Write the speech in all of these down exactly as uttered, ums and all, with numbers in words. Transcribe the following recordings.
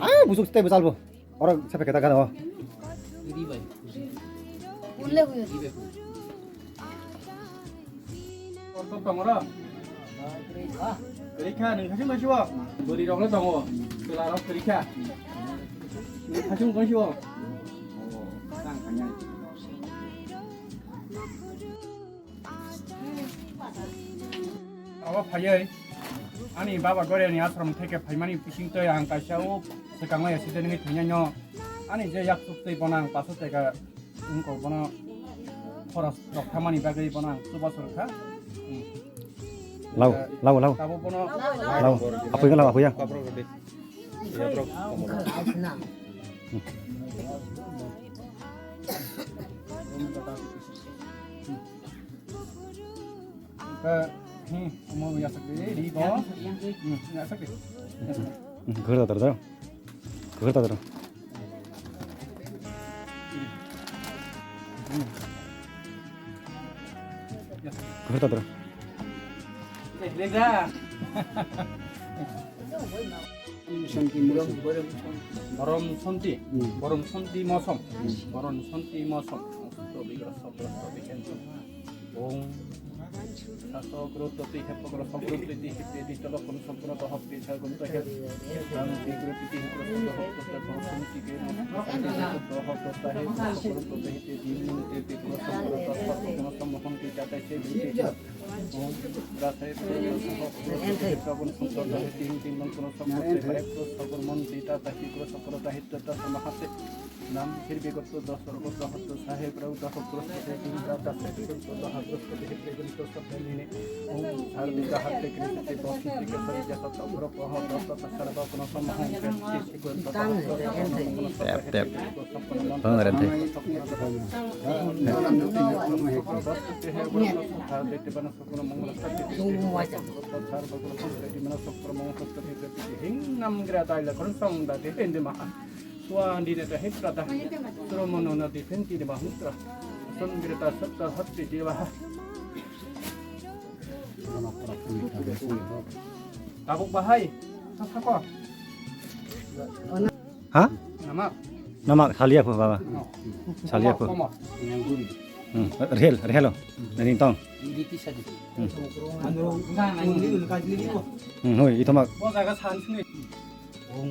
Ai, busuk tei bwsalbo. Oro sepe keta gana o. Uri bai. Uri bai. Orto tongora. Rikha nung khasing khasing o. Bori rok le tongo. Bela rok rikha. Nung khasing khasing o. Abo phaiwi ani baba Goriani ashram theke phaimani bisingtwi ang kaisa o swkangma accident wngwi thwinaino ani je yak chuktwi bono ang paso teka wngkok bono khoros rok thamani bagwi bono ang chubachu rwkha. Lau, lau, lau. Tabuk bono lau. Apoya lau, apoya. Ka, hmm, omo yasak de, ri bo. Hmm, yasak de. Hmm, gurda dara. Gurda dara. Gurda dara. Lega. Borom Santi, Borom Santi Mosom, Borom Santi Mosom, Om Saso Groto Ti Hepo Groto Groto Ti Hepo Di Tolo Kom Som Groto Hop Ti Sa Groto Hep, Ram Ti Groto Ti Hepo Groto Hop Groto Hop Groto Hep, Groto Hep Ti Di Ti Groto Hop Groto Hop Groto Hep, Om Rasa Hep Groto Hop Groto Hep, Groto Hep Ti Him Ti Mong Groto Hop Groto Hep, Groto Hop Mon Ti Ta Ta Hi Groto Hop Groto Hep Groto Hop Mahase. Nam hirbi gotto dos sorgo dohotto saheb rau dohot grosto se tinta das se tinto dohot grosto de hete gunto sabbe nini. Om sarvi jahatte kristi bosi tike sari jasat obro poho dosto tasara ba kono samahong kristi sigun dohot grosto Tep, tep. Bang rente. Nam gira dai la kon song da de tende maha. Swa dine ta hip prata. Sromono na diphen ti de bahmutra. Son greta sapta hatti devaha. Tabuk bahai. Sa sako. Ha? Nama. Nama salia pho baba. No. Salia pho. Koma. Hmm. Rehel, rehelo. Ring tong. Ini kisah di. Hmm. Anu, enggak, enggak, ini dulu, kaji ini, kok. Hmm, hoi, ito mak. Bo jaga san sini. Om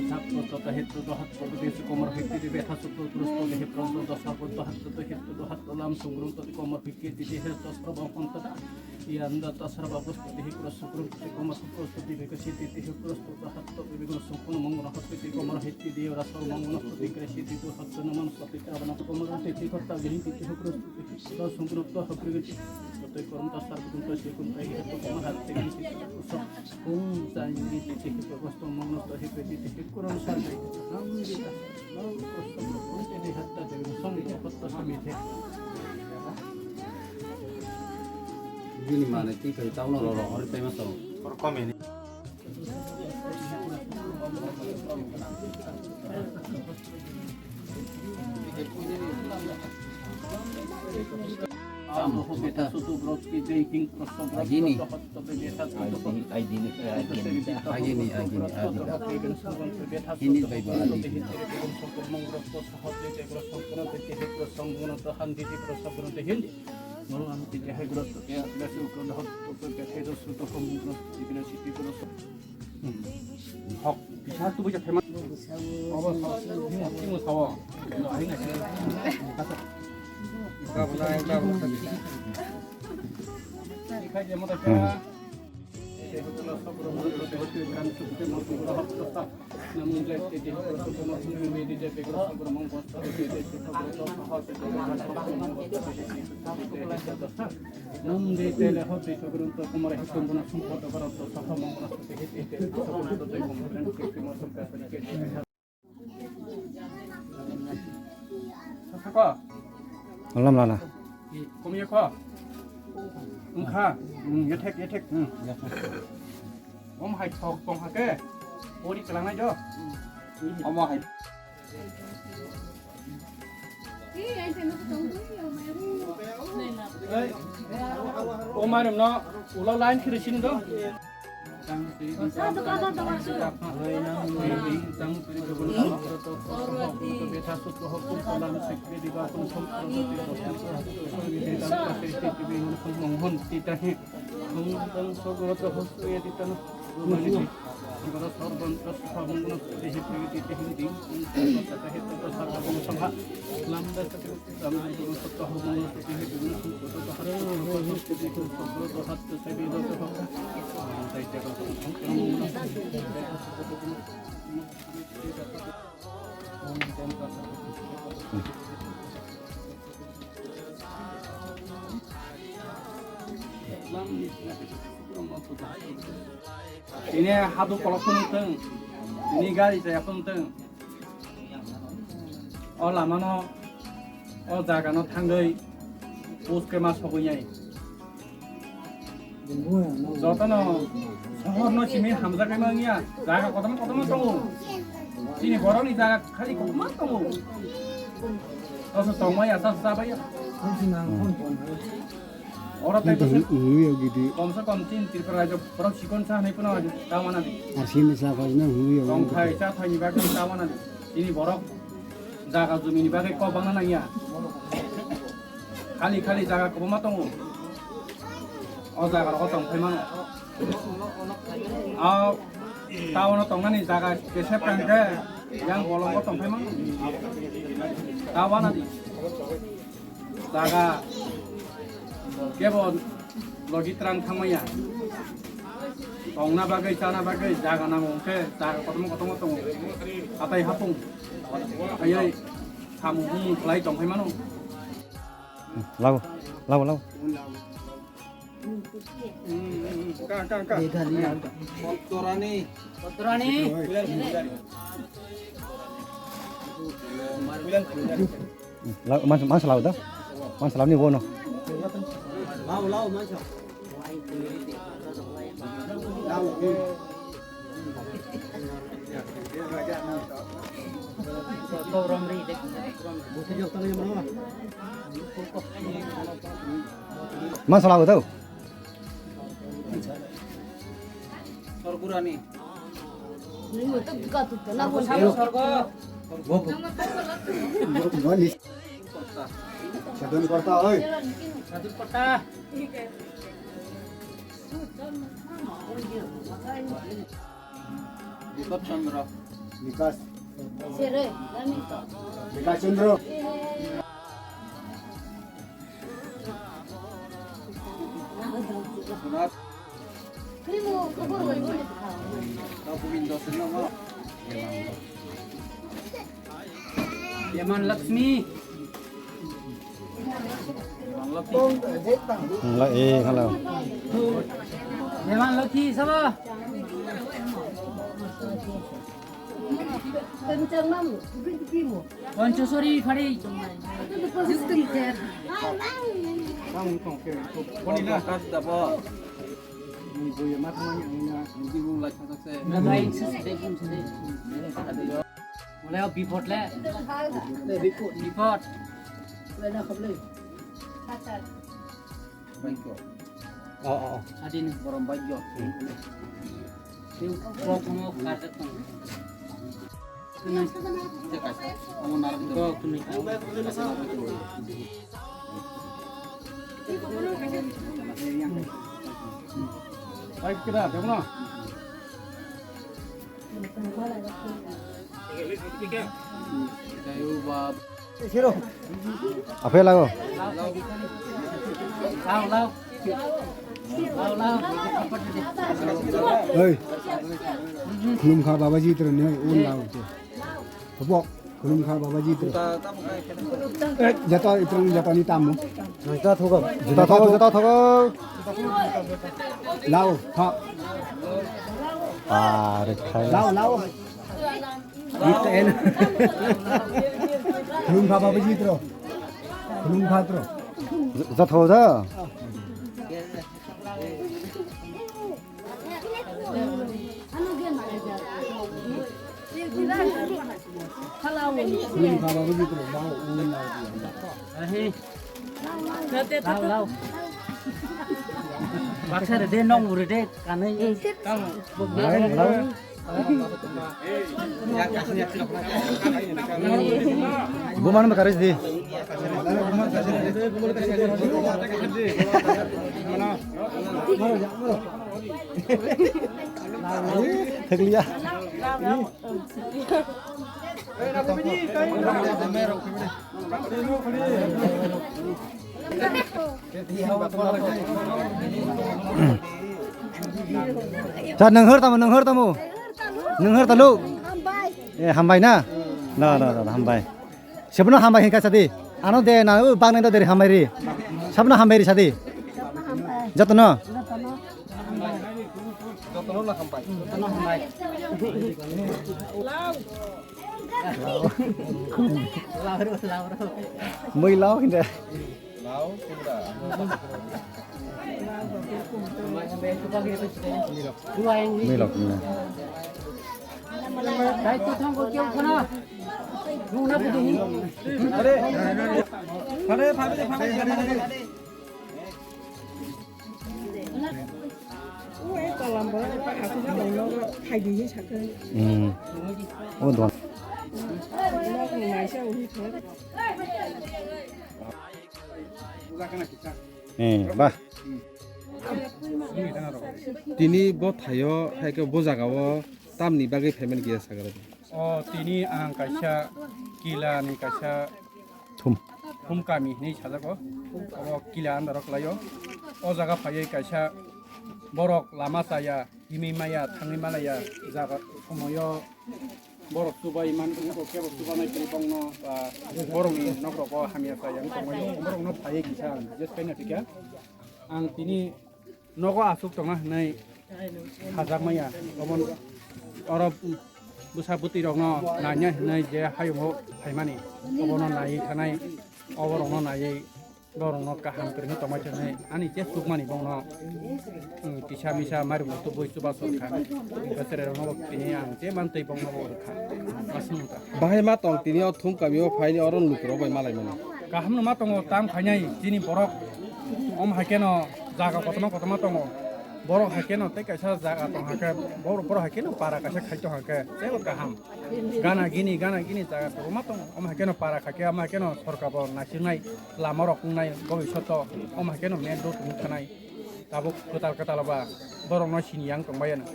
Satpotota Hetto Dohatpotota Komor Hetto Betha Sutro Prosto Dehe Prosto Dosa Poto Hatto Hetto Dohatto Lam Sungrum Toti Komor Hetto Dehe Tos Probang Pontota Yanda Tasarba Prosto Dehe Prosto Sukrum Toti Komor Prosto Dehe Kasi Dehe Prosto Dohatto Bibigno Sungkuno Mongoro Hatto Komor Hetto Dehe Rasor Mongoro Toti Kasi Dehe Hatto Naman Soti Abana Komor Hetto Kotta Dehe Dehe Prosto Dehe Sungkuno Toha Bibigno Toti Korum Tasar Kunta Sekunta Hetto Komor Hatto Dehe Prosto Om Santi Titi Hito Kosto Mono Tohi Peti Titi Kuron Santi Amrita Lau Kosto Mono Titi Hatta Devi Song Kosto Samite. Bini mane ti kai tau no roro hori pema tau. Por komeni. Agini. Agini, agini, agini. Ini bai ba adi. Hok, bisa tu bisa payment. Apa, apa, ini mau tahu. Nah, ini. Sako. Lam lana. Komiye ko. Wngkha, hmm, yethek, yethek, hmm. Om hai thok tong hake, pori kelangnai do. Omo hai. O mairung no ulo line khiri sini do. Ini hadu kolok pun teng, ini gari saya pun teng. O lamano, o jagano thangwi post khe ma sogwi nai. Jotono sohorno simi hamjakgwi manya, jaga kotorma kotorma tongo. Chini borokni jaga khali kotorma tongo. Toso tongmaya, sa sa baya. Oro tei bwswk hwnwi o gidi. Komse kom chini Tripura rajyo borok chikon sa hwnwi phano ta wana di. Ar sini sa phai na hwnwi o. Tongthai cha thaini bagwi ta wana di. Chini borok jaga jumini bagwi kok bangna nangya. Khali khali jaga kwbangma tongo. O jaga rogo tongthai mano. O ta wana tongnani jaga kesep kangkhe yang bolongo tongthai mano. Ta wana di. Jaga kebo logi twrang thangmaya. Tongna bagwi, chana bagwi jaga nango hwnkhe jaga kotorma kotorma tongo. Hatai hapung. Ayai samung humung khlai tongphai mano. Lago, lago, lago. Ka, ka, ka. Torani. Torani. Lau, man, man salau da? Man salau ni bono. Lau, lau, man sa. Man salau da? Sorgurani. Sadun korta, oi. Sadun korta. Bipat Chandra. Bikas. Bikas Chandra. Yaman Lakshmi. La, eh, hello. Yaman Lakshmi, sabo. Panchasori phari. Mulai bipot le. Bipot. Oh, oh, oh. Adin. Borom bagyo. Tei kok mo karjak tong. Kok tumi. Bai kira, demo na. Ape lago. Oi. Khulum kha Babaji tro ne un lao te. Topok khulum kha Babaji tro. Eh, jato itrang jato ni tamu. Juta thogo. Juta thogo, juta thogo. Lao, ha. Are khai. Lao, lao. Khulum kha Babaji tro. Khulum kha tro. Jato da. Lau, lau. Baksa rede, nong rede, kanai. Buman ba karis di. Thekliya. Cha, nwng hor tamo, nwng hor tamo? Nwng hor talo? Hambai. Eh, hambai na? No, no, no, hambai. Sebno hambai hinka sadi. Ano de na, o bang nendo deri hambai ri. Sabno hambai ri sadi. Jotono? Jotono na hambai. Mui lao hinda. Mui lok hinda. Hmm. Oh, don. Eh, bah. Tini bo thaio, hai khe bo jagao tamni bagwi phaimani kisa sagra di. O tini ang kaisa kila ni kaisa Thum. Thum kami hinwi sajago. Obo kila andaro kwlaio. O jaga phaiwi kaisa borok lama chaya, himwi maya, thangwi malaya jaga somoio borok chubai man, kebo chubanai kwrwi bongno ba borokni nokrogo hamya chaya wng tongmani borokno phaiwi kisa ang just kaina thikya. Ang tini nogo aswk tongna hinwi sajakmaya, omo oro bwsa bwtwi rokno naina hinwi je hayungo phaimani, obono naiwi thanai, oborokno naiwi borokno kaham kwrwngwi tongmai thangwi ani je chukmani bongno, um, kisa misa mairokno tubui chubachu kha, hwnkhe chwrairokno bo tini ang je mantwi bongno bo rwkha, aswk wngkha. Bahai ma tong tini o Thum kamio phaini oro lukurok bai malaimani. Kaham no ma tongo, tang phainai chini borok. Om hai kheno jaga kotorma kotorma tongo. Borok hai kheno tei kaisa jaga tong hai khe, bor-, borok hai kheno para kaisa khai tong hai khe, teibo kaham. Gana gini, gana gini jaga kotorma tongo. Om hai kheno para khai khe, om hai kheno sorkar bo naisingni lama rok wngnai bobishoto. Om hai kheno main road wng thanai. Tabuk kwtal kwtal ba borok no sini yang tong bai ano.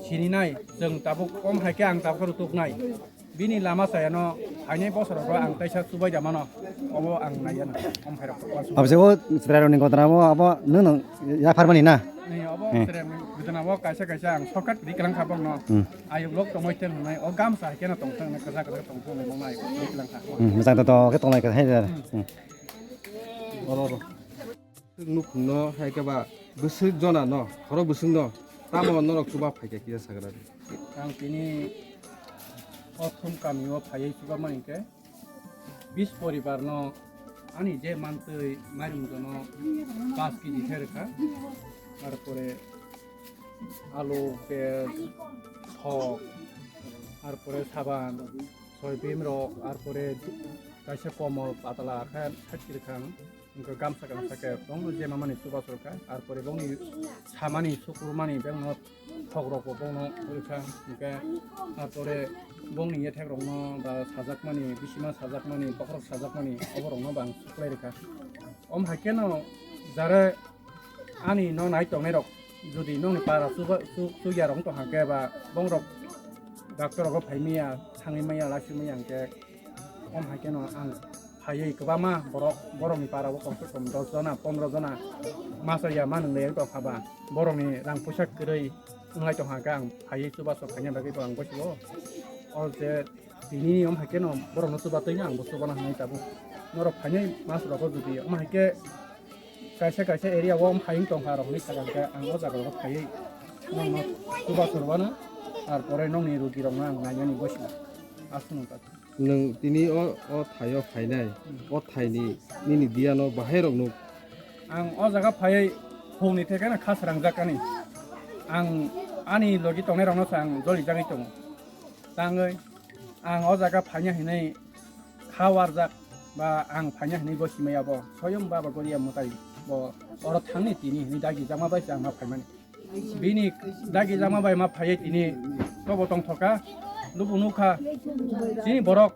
Sini nai, chwng tabuk om hai khe ang tabuk rw tuk nai. Bini lama chayano phainai bosorogo ang taisa chubai da mano, obo ang naiya na, om phairok. Abse o chwrairokni gotna o abo nwng nwng yapharmani na? Ni obo Hmm. chwrairokni gotna o kaisa kaisa ang shortcut kwrwi kwlang kha bokno. Hmm. Ayuk lok tongoi theng hwnai, o gamsa hai kheno tong theng hwnai, kwchak kwchak tong theng hwnai, mokno ayuk kwrwi kwlang kha. Hmm, mwchang to to khe tonglai kha hai da. Hmm. Hmm. Oro oro. Nukhungno hai khe ba bwswk jona no, khoro bwswk no tamo norok chuba phai khe kisa sagra di. Ang tini o Thum kamio phaiwi chuba mani khe bis poribar no ani je mantwi mairung jono paanch kg khe rwkha. Tarpore alu, pej, thok, tarpore saban, soybean rok, tarpore kaisa komol patala khe sait khe rwkha ang. Wngkha gamsa gamsa khe bongno je mamani chuba chorkha, arpore bongni samani sukurmani bengno thokrokbo bongno rwkha, hwnkhe arpore bongni yethakrokno ba sajakmani, bisima sajakmani, bokhorok sajakmani, oborokno bo ang suklai rwkha. Om hai kheno jare ani no nai tongnairok, jodi nongni para chuba-, chu-, chuya rok wng tong kha khe ba bongrok doctor rogo phai maya, thangwi maya, lasi maya hwnkhe, om hai kheno ang phaiwi kwbangma borok, borokni para o kom se kom dos jona, pondro jona ma chaya ma nwnglai tong kha ba, borokni rang puisa kwrwi wnglai tong kha khe ang phaiwi chubachu khaina bagwi bo ang bwskango. O je tini om hai kheno borokno chuba twi no ang bo chubana hwnwi tabuk. Norok phainai mas rogo jodi om hai khe kaisa kaisa area o om hai wng tong kha rok hinwi sakha khe ang o jaga rogo phaiwi nongno chubachu rwano, ar pore nongni rugi rokno ang nainani bwskango. Aswk no. Nwng tini o, o thaio phainai, hmm, o thaini nini biyano bahairok nuk? Ang o jaga phaiwi Bukhukni theke no kha srangjak ani. Ang ani logi tongnai rokno se ang joli jagwi tongo. Tangwi ang o jaga phaina hinwi kha warjak ba ang phaina hinwi gosi maya bo. Soyong baba goria mwtai bo oro thangni tini hinwi dagi jakma bai se ang ma phaimani. Bini dagi jakma bai ma phaiwi tini tobo tongthokha, lubu nukha. Chini borok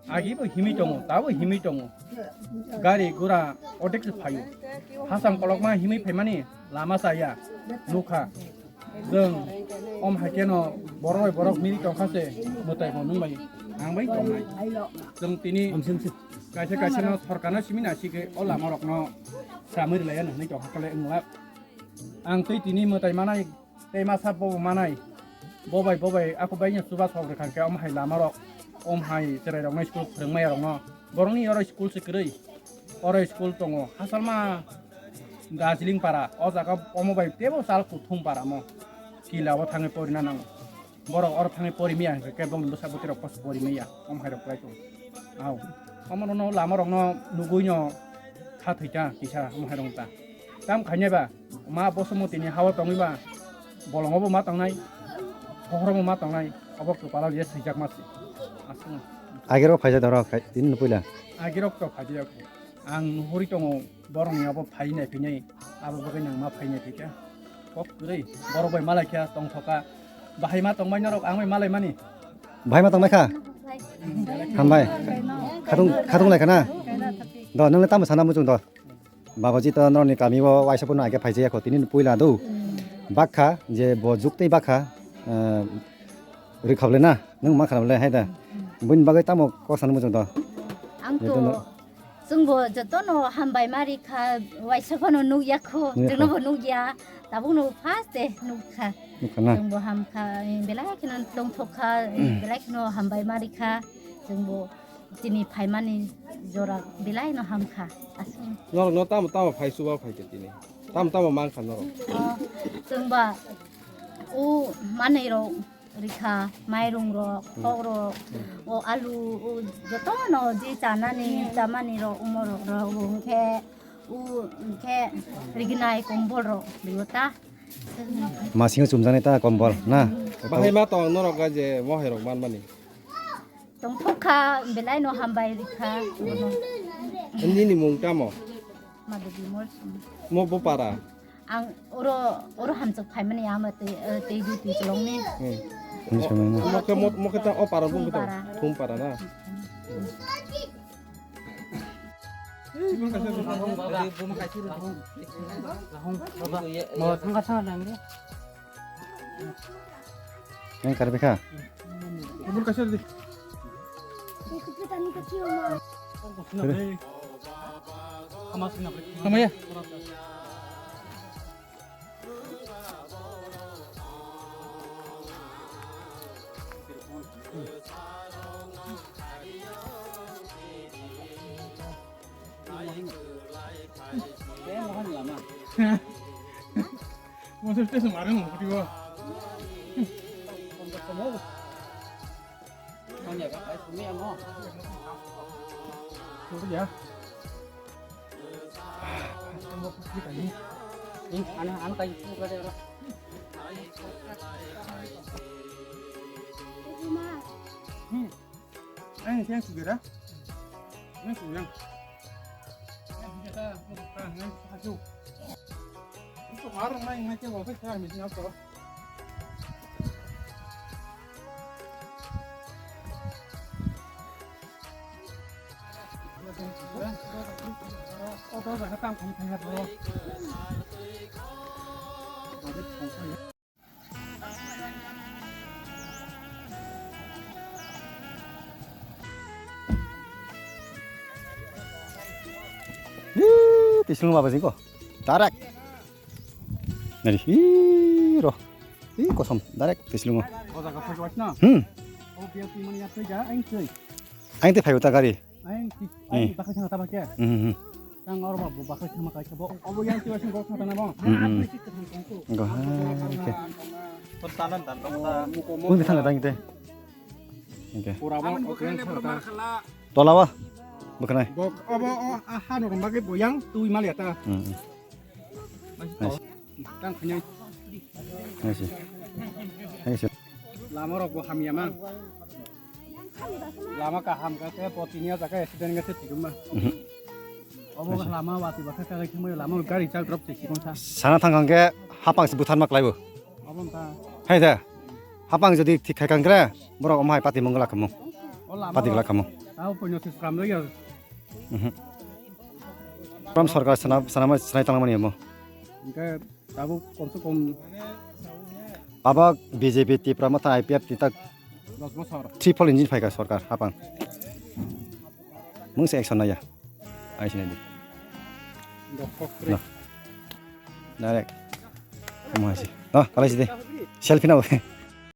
agi bo himwi tongo, tabo himwi tongo. Gari gura odek se phaio. Hasam kolokma himwi phaimani lama chaya, nukha. Chwng om hai kheno borok bai borok miri tongkha se mwtai bo nung bai ang bai tongnai. Chwng tini kaisa kaisa no sorkar no simi na sikhe o lama rok no samwi rwlaiya hinwi tongkha kale wngla. Ang tei tini mwtai manai, tei masa bo manai. Bo bai, bo bai, ako bai no chuba sok rwkha khe, om hai lama rok, om hai cherai rok no school phwrwng maya rok no. Borok ni oro school se kwrwi. Oro school tongo. Hasalma Darjeeling para. O jaga omo bai tebo sal kuthum para mo. Kila o thangwi porina nango. Borok oro thangwi pori maya hwnkhe khe bongni bwsa bwtwi rok post pori maya. Om hai rok kwlai tongo. Au. Omo no lama rok no nugwi no kha thwi ta kisa om hai rok ta. Tam khainai ba, ma Bosomotini hao tongwi ba, bolongo bo ma tongnai, hohromo ma tongnai, obo kwpalo je swijak ma se. Aswk. Agirok phaijak da oro khai, tini no puila. Agirok to phaijak. Ang nuhuri tongo, borokni abo phai nai phinai, abo bagwi nang ma phai nai phikha. Kok kwrwi, borok bai malai kha, tongthokha. Bahai ma tongmai norok, ang bai malai mani. Bahai ma tongmai kha? Hambai. Khatung, khatung lai kha na? Do, nang le tamo sana muchung do? Babaji to norokni kami o waisa phano aige phaijaya kho, tini puila do. Bakha je bo juk tei bakha, eh, rwkha bwle na, nwng ma khana bwle hai da. Buini bagwi tamo kok sana muchung do? Ang to, chwngbo jotono hambai ma rikha, waisa phano nukya kho, nukya kho. Chwngno bo nukya, tabukno first de nukha. Nukha na? Chwngbo hamkha, belai kheno tongthokha, belai kheno hambai ma rikha, chwngbo. Tini phaimani jora belai no hamkha, aswk. Norok no tamo tamo phai chuba phaikha tini? Tamo tamo mankha norok? O, chwngba o manwi rok rikha, mairung rok, khok rok, o alu, o jotono je chanani, chamani rok, omo rok, rok, o hwnkhe, o hwnkhe rignai kombol rok, rio ta. Masingo chumjaknai ta kombol, na? Bahai ma tong norok ga je mohai rok manmani? Tongthok kha, belai no hambai rikha. Nini mung tamo? Madhubi Molsum. Mo bo para? Ang oro, oro hamchwk phaimani ama tei, eh, tei duty cholongni. Hmm. Mo khe, mo, mo khe ta o para bung khe ta? Para. Thum para na? Mo thangka thangka nang de. Yang karbi kha. Bubur kasih di. Sama ya. Mo se te sumare mo kutiwa. Ya. Ana ana kai ku ka de ro. Hmm. Ang yang sugera. Yang sugang. Yang sugera. Yang sugang. Itu marung main ngaji mau ke saya mesti apa? Ih, tislung laba jingko. Tarak. Nari, ih, ro. Ih, kosom, direct tislungo. O jaga phai waisna. Hmm. O biya pi mani ya phai ja, aing twi. Aing twi phai uta gari. Aing twi, hmm. Aing bakha khana taba kya? Hmm, hmm. Tang oro ba bakha khama kai sabo. Obo yang twi waisna gor khata na ba. Hmm, hmm. Go ha, okay. Pun tanan tan tong ta. Pun bitang tang te. Okay. Pura mo, okay. Tola wa. Bukhnai. Bok, obo, o, a, ha no romba ke boyang twi mal ya ta. Hmm, hmm. Nice. Tang khanyai. Hai se. Hai se. Lama rok bo hamya ma. Lama kaham ka te poti niya jaka accident ga se tigum ma. Mhm. Obo lama wati ba kha ka thumai lama gari chal drop se sikon sa. Sana thang kang ke hapang se buthan ma klaibo. Obo ta. Hai da. Hapang jodi thik khai kang kra borok omhai pati mongla kamo. O lama pati gla kamo. Tao poino se sram lo ya. Mhm. Pram sarkar sana sana ma sana tang mani mo. Hingke tabuk kom se kom Tabuk B J P Tipra Motha I P F T tak dos bosor. Triple engine phaikha sarkar hapang. Mungsa action naya. Ai sinai di. Dos kok. No. Direct. Kamu hasil. No, kalau sih deh. Selfie na.